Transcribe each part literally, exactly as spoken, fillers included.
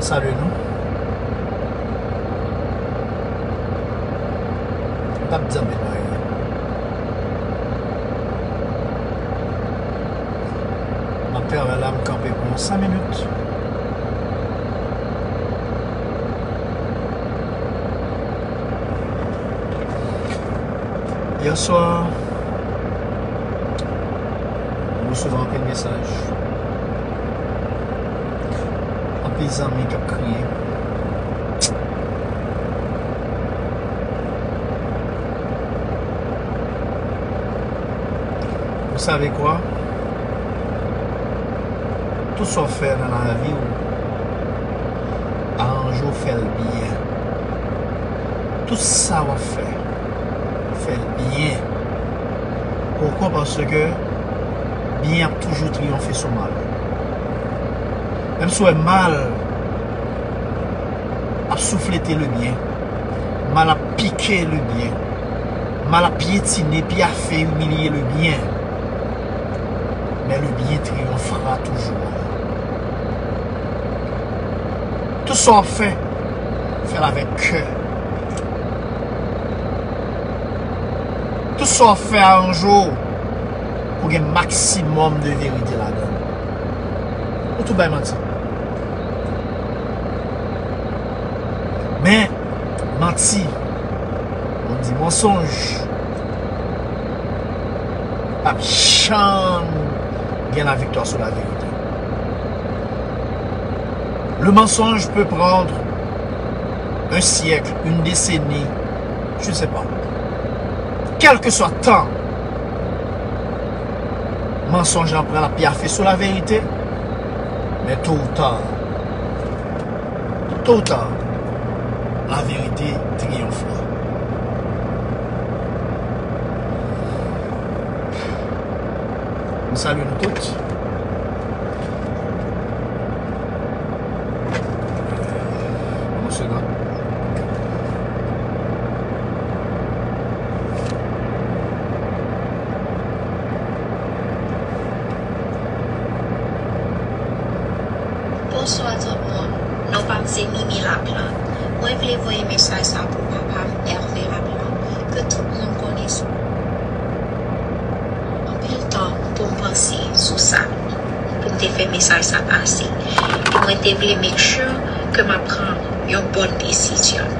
Salye nou. M p ap di anpil bagay. M ap travay la, m kanpe pou yon senk minit. Yè swa, m resevwa anpil mesaj. Anpil zanmi k ap kriye. Vous savez quoi? Tout sa w fè nan lavi w, aranje w fè l byen. Tout sa w ap fè, fè l byen. Poukwa? Paske byen ap toujou triyonfe sou mal. Menm si w wè mal ap souflete le byen, mal ap pike le byen, mal ap pyetine, pyafe, imilye le byen, men le byen triyonfera toujou. Tout sa w ap fè, fè l avèk kè. Tout sa w ap fè, aranje w pou gen maksimòm de verite ladan l. Ou tou bay manti. Men, manti, on dit mensonge, p ap janm gen laviktwa sou laverite. Le mensonge peut prendre un siècle, une décennie, je sais pas. Kèlkeswa tan mansonj lan pran, l ap pyafe sou laverite, men to ou ta, to ou ta, laverite triyonfera. M salye nou tout. Yon segonn. Bonswa tout moun. Non pa m se Mimi Laplan. Mwen vle voye mesaj sa pou papa m, Hervé Laplan, ke tout moun konnen sou. Anpil tan pou m panse sou sa, pou m te fè mesaj sa pase. E mwen te vle make sure ke m ap pran yon bòn desizyon.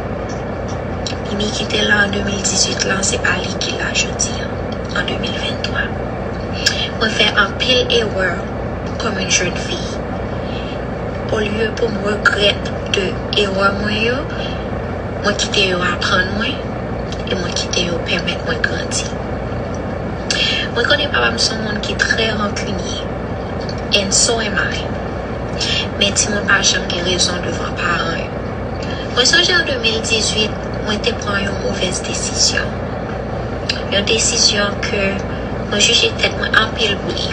Mimi kite la an de mil dizuit la, se pa li ki la jodi an, an de mil venntwa. Mwen fè anpil erè kòm yon jèn fi. Olye pou m regrèt de erè mwen yo, mwen kite yo aprann mwen e mwen kite yo pèmèt mwen grandi. Mwen konnen papa m se yon moun ki trè rankinye, and so am I. Men timoun pa janm gen rezon devan paran yo. Mwen sonje an de mil dizuit, mwen te pran yon movèz desizyon. Yon desizyon ke mwen jije tèt mwen anpil pou li.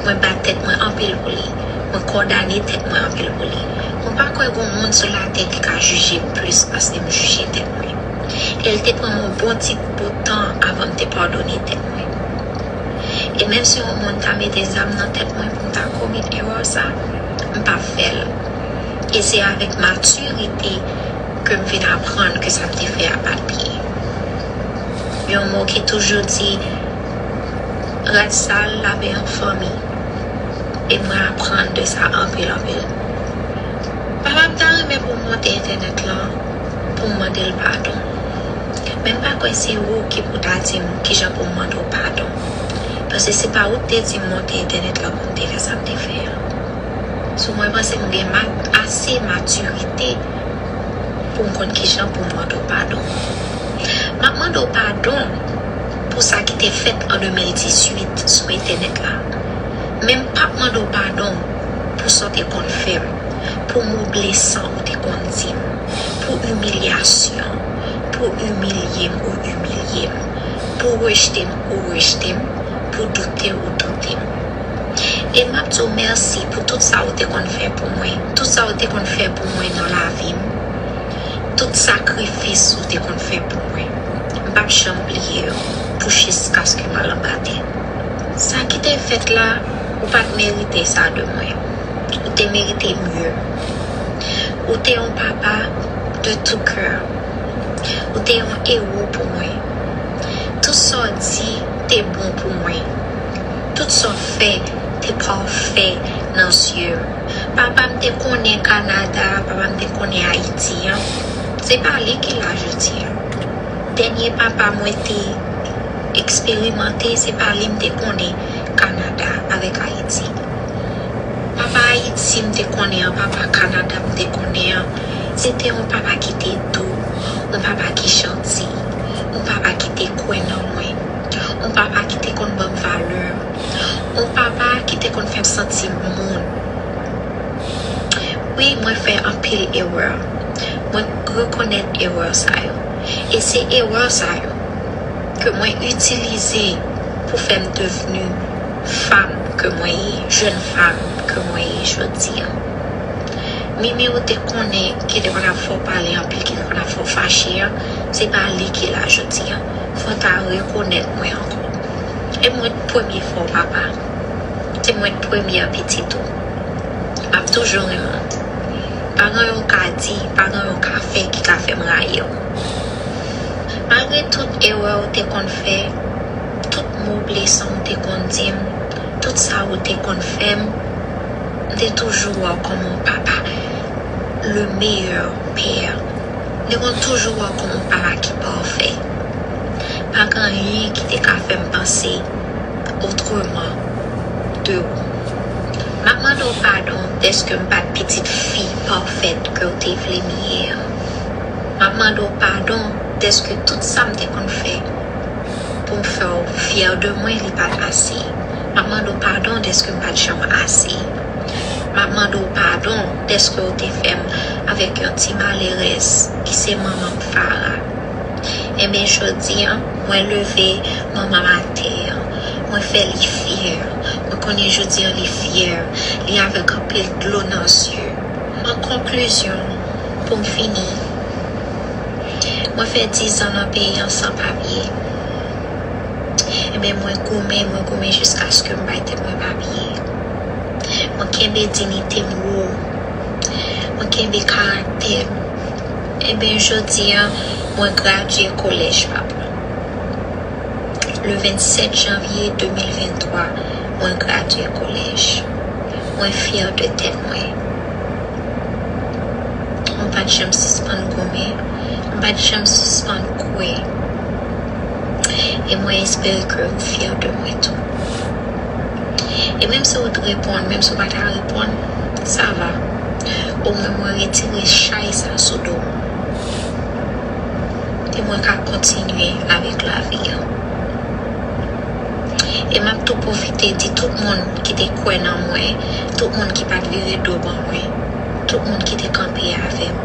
Mwen bat tèt mwen anpil pou li. Mwen kondane tèt mwen anpil pou li. Mwen pa kwè gon moun sou latè ki ka jije m plis paske m jije tèt mwen. E l te pran m yon bon ti bout tan avan m te padone tèt mwen. E menm si yon moun ta mete zam nan tèt mwen pou m ta komèt erè sa, m p ap fè l. E se avèk matirite ke m vin aprann ke sa m te fè a pa t byen. Yon mo ki toujou di, rad sal lave an fanmi. E mwen aprann de sa anpil, anpil. Papa m ta renmen pou m monte entènèt lan pou m mande l padon. Men m pa kwè se ou ki pou ta di m kijan pou m mande w padon. Paske se pa ou ki te di m monte entènèt lan pou m te fè sa m te fè a. So, mwen panse m gen ma-, ase matirite pou m konn kijan pou m mande w padon. M ap mande w padon pou sa ki te fèt an de mil dizuit sou entènèt la. Men m p ap mande w padon pou sa w te konn fè m, pou mo blesan ou te konn di m, pou imilyasyon, pou imilye m ou imilye m, pou rejte m ou rejte m, pou doute ou doute m. E m ap di w mèsi pou tout sa ou te konn fè pou mwen, tout sa ou te konn fè pou mwen nan lavi m, tout sakrifis ou te konn fè pou mwen. M p ap janm bliye yo pou jiskaske m al anba tè. Sa ki te fèt la, ou pa t merite sa de mwen. Ou te merite mye. Ou te yon papa de tout cœur. Ou te yon ewo pou mwen. Tout sa w di te bon pou mwen. Tout sa w fè te pafè nan zye m. Papa m te konnen Kanada, papa m te konnen Ayiti an. Se pa li ki la jodi an. Dènye papa mwen te eksperimante, se pa li m te konnen Kanada avèk Ayiti. Papa Ayiti m te konnen an, papa Kanada m te konnen an, se te yon papa ki te dou, yon papa ki janti, yon papa ki te kwè nan mwen, yon papa ki te konn ban m valè, yon papa ki te konn fè m santi m moun. Wi, mwen fè anpil erè. Mwen rekonèt erè sa yo. E se erè sa yo ke mwen itilize pou fè m devni fanm ke mwen ye, jèn fanm ke mwen ye jodi an. Mimi, ou te konnen ki te konn ap fè w pale anpil, ki te konn ap fè w fache an, se pa li ki la jodi an. Fò w ta rekonèt mwen ankò. E mwen premye fè w papa. Se mwen premyè pitit ou. M ap toujou renmen w. Pa gen anyen w ka di, pa gen anyen w ka fè ki ka fè m rayi w. Malgre tout erè ou te konn fè, tout mo blesan ou te konn di m, tout sa ou te konn fè m, m te toujou wè w kòm yon papa, le meilleur père. M te konn toujou wè w kòm yon papa ki pafè. Pa gen anyen ki te ka fè m panse otreman de ou. M ap mande w padon dèske m pa t pitit fi pafèt ke w te vle m ye an. M ap mande w padon dèske tout sa m te konn fè pou m fè w fyè de mwen, li pa t ase. M ap mande w padon dèske m pa t janm ase. M ap mande w padon dèske w te fè m avèk yon ti malerèz ki se manman m, Farah. Enben, jodi an, mwen leve manman m atè an. Mwen fè li fyè. Mwen konnen jodi an li fyè. Li avèk anpil dlo nan zye. An konklizyon, pou m fini, mwen fè dizan nan peyi an san papye. Enben, mwen goumen, mwen goumen jiskaske m bay tèt mwen papye. Mwen kenbe diyite m wo. Mwen kenbe karaktè m. Enben, jodi an, mwen gradye kolèj, papa. Le vennsèt janvye de mil venntwa, mwen gradye kolèj. Mwen fyè de tèt mwen. Mwen pa t janm sispann goumen. Mwen pa t janm sispann kwè. E mwen espere ke ou fyè de mwen tou. E menm si ou t reponn, menm si ou pa ta reponn, sa va. Omwen mwen retire chay sa sou do m. E mwen ka kontinye avèk lavi an. E m ap tou pwofite di tout moun ki te kwè nan mwen, tout moun ki pa t vire do ban mwen, tout moun ki te kanpe avè m,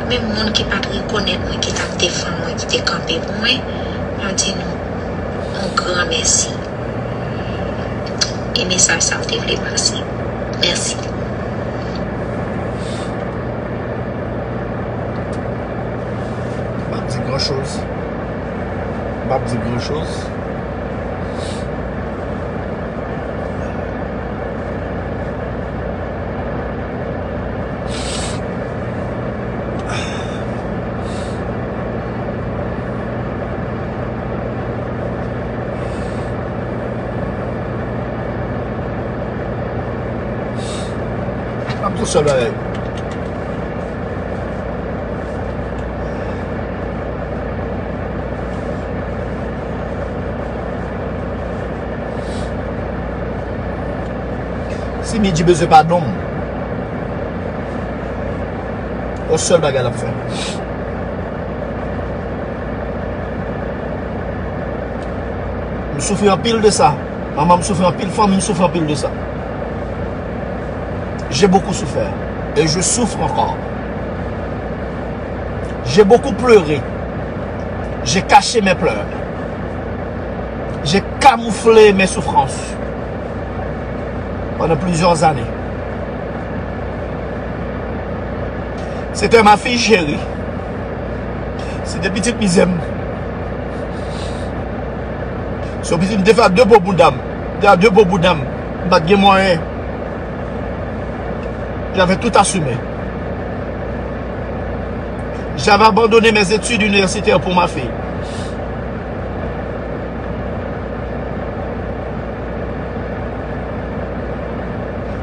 menm moun ki pa t rekonèt mwen, ki t ap defann mwen, ki te kanpe pou mwen, m ap di nou yon gran mèsi. E mesaj sa m te vle pase. Mèsi. M ap di gran choz. M ap di gran choz. M ap di yon sèl bagay. Si Midji bezwen padon m, yon sèl bagay l ap fè. M soufri anpil de sa. Manman m soufri anpil, fanmi m soufri anpil de sa. J'ai beaucoup souffert et je souffre encore. J'ai beaucoup pleuré. J'ai caché mes pleurs. J'ai camouflé mes souffrances pendant plusieurs années. C'était ma fille chérie. Se te pitit mizè m. Se yon pitit m te fè ak de po bouda m. M te fè ak de po bouda m. M pa t gen mwayen. J'avais tout assumé. J'avais abandonné mes études universitaires pour ma fille.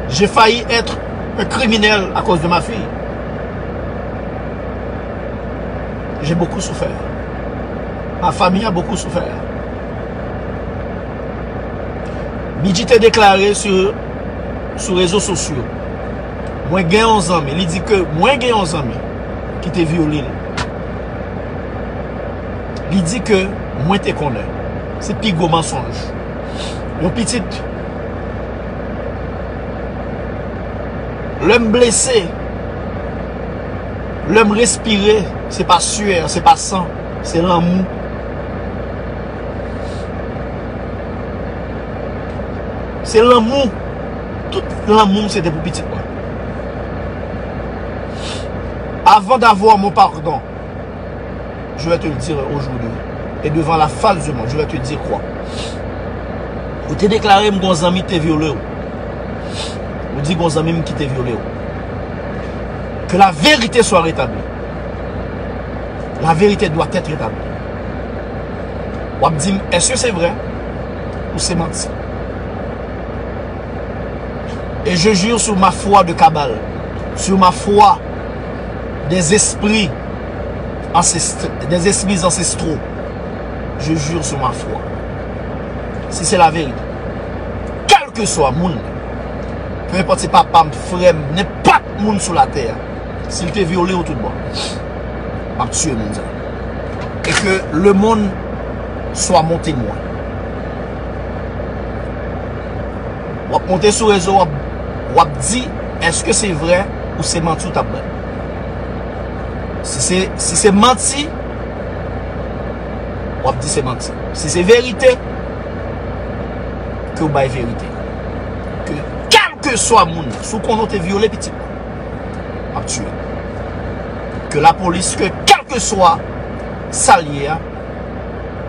J'ai failli être un criminel à cause de ma fille. J'ai beaucoup souffert. Ma famille a beaucoup souffert. Bidji te deklare sou, sou rezo sosyo, mwen gen yon zanmi, li di ke mwen gen yon zanmi ki te vyole l. Li di ke mwen te konnen. Se pi gwo mansonj. Yon pitit, lè m blese, lè m respire, se pa syè, se pa san, se lanmou. Se lanmou. Tout lanmou m se te pou pitit mwen. Avant d'avoir mon pardon, je vais te le dire aujourd'hui. Et devant la face du monde, je vais te dire quoi? Ou te deklare m gon zanmi te vyole w. Ou di gon zanmi m ki te vyole w. Que la vérité soit rétablie. La vérité doit être rétablie. W ap di m, èske se vrè ou se manti? Et je jure sur ma foi de cabale, sur ma foi des esprits ancest-, des esprits ancestraux. Je jure sur ma foi. Si c'est la vérité. Kèlkeswa moun, peu importe se papa m, frè m, nenpòt moun sou latè a, si l te vyole w tout bon, m ap tiye moun sa. Et que le monde soit mon témoin. W ap monte sou rezo, w ap, w ap di, èske se vrè ou se manti w t ap bay? Si se, si se manti, w ap di se manti. Si se verite, ke w bay verite. Ke kèlkeswa moun, si w konnen w te vyole pitit mwen, m ap tiye. Ke lapolis, ke kèlkeswa sa l ye a,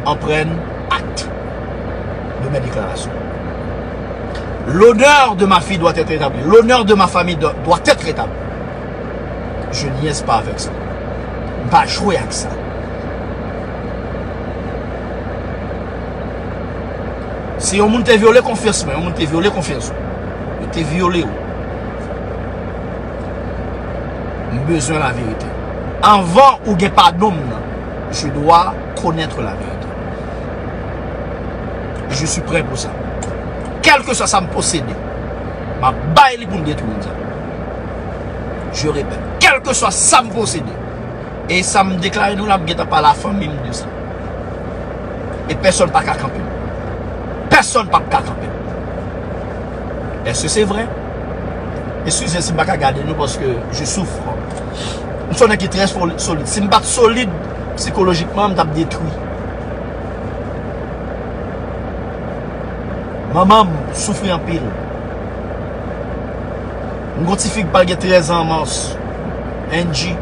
en prenne acte de mes déclarations. L'honneur de ma fille doit être rétabli. L'honneur de ma famille doit, doit être rétabli. Je niaise pas avec ça. M pa jwe ak sa. Si yon moun te vyole konfyans mwen, yon moun te vyole konfyans ou, yo te vyole w, m bezwen laverite. Anvan ou gen padon m nan, je dois connaître la vérité. Je suis prêt pour ça. Kèlkeswa sa m posede, m ap bay li pou m detwi moun sa. Je répète, kèlkeswa sa m posede, e sa m deklare nou la, m gentan pale a fanmi m de sa. E pèsonn pa ka kanpe m. Pèsonn p ap ka kanpe m. Èske se vrè? Eskize si m pa ka gade nou, paske je souffre. M se yon nèg ki trè soli-, solid. Si m pa t solid sikolojikman, m t ap detwi. Manman m soufri anpil. M gon tifi k pral gen trèz an an mas. Angie.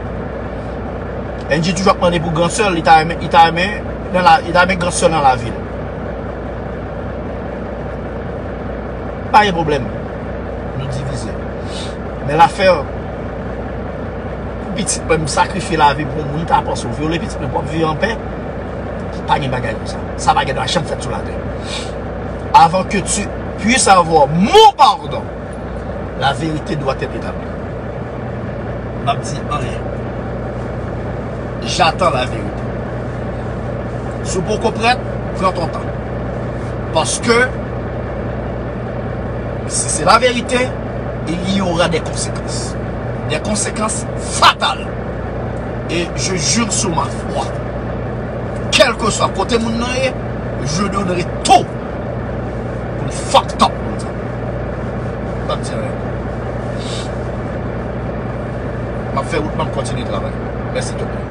Angie toujou ap mande pou gran sè l, li ta renmen, li ta renmen nan la, li ta renmen gran sè l nan lavi l. Pa gen pwoblèm. Nou divize. Men lafè, pou pitit mwen, m sakrifye lavi m pou moun, ta panse w vyole pitit mwen pou w ap viv anpè. Pa gen bagay konsa. Sa pa gen dwa janm fèt sou latè. Avant que tu puisses avoir mon pardon, la vérité doit être établie. M ap di anyen. J'attends la vérité. Si w poko prèt, pran ton tan. Paske, si se la verite, il y aura des conséquences. Des conséquences fatales. Et je jure sur ma foi, kèlkeswa kote moun nan ye, je donnerai tout pou l fucked up moun sa. M p ap di anyen. M ap fè wout mwen, m kontinye travay. Mèsi tout moun.